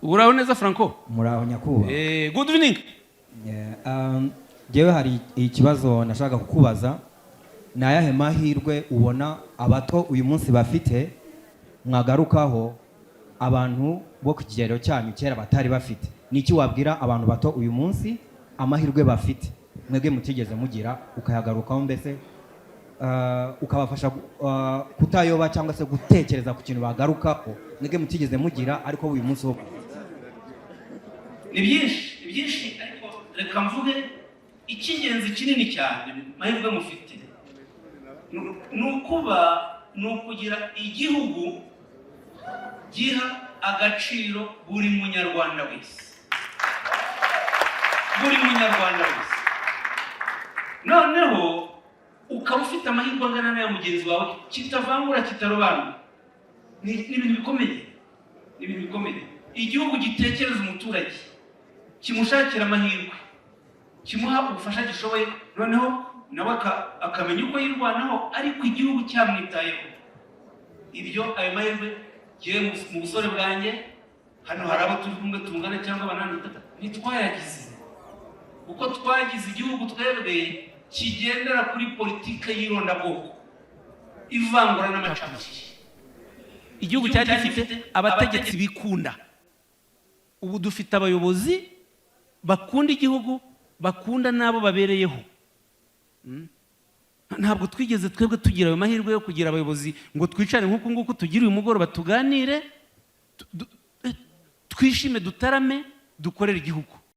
Uraho neza, Franco? Muraho, nyakubahwa. Good evening. Yeah, njyewe hari ikibazo nashaka kukubaza. Ni ayahe mahirwe ubona abato uyu munsi bafite, mwagarukaho, abantu bo ku kigero cyanyu kera batari bafite? Ni iki wabwira abantu bato uyu munsi, amahirwe bafite mwebwe mutigeze mugira, ukayagarukaho, mbese ukabafasha kutayoba cyangwa se gutekereza ku kintu bagarukaho mwebwe mutigeze mugira, ariko uyu munsi bo bafite? Ni byinshi, ni byinshi, ariko reka mvuge icy'ingenzi kinini cyane. Mahirwe mufite ni ukuba, ni ukugira igihugu giha agaciro buri Munyarwanda wese, buri Munyarwanda wese. Noneho ukaba ufite amahirwe angana n'aya mugenzi wawe, kitavangura, kitarobanura. Ni ibintu bikomeye, ni ibintu bikomeye. Igihugu gitekereza umuturage, kimushakira amahirwe, kimuha ubufasha gishoboye, noneho nawe akamenya uko yirwanaho, ariko igihugu cyamwitayeho. Ibyo, ayo mahirwe, ngewe mu busore bwanjye, hano hari abo turi kumwe tungana cyangwa bananduta, ntitwayagize, kuko twagize igihugu twebwe kigendera kuri politike y'irondabwoko, ivangura n'amacakubiri. Igihugu cyari gifite abategetsi bikunda. Ubu dufite abayobozi bakunda igihugu, bakunda n'abo babereyeho. Ntabwo twigeze twebwe tugira ayo mahirwe yo kugira abayobozi ngo twicare nk'uku nguku tugire uyu mugoroba, tuganire, twishime, dutarame, dukorere igihugu.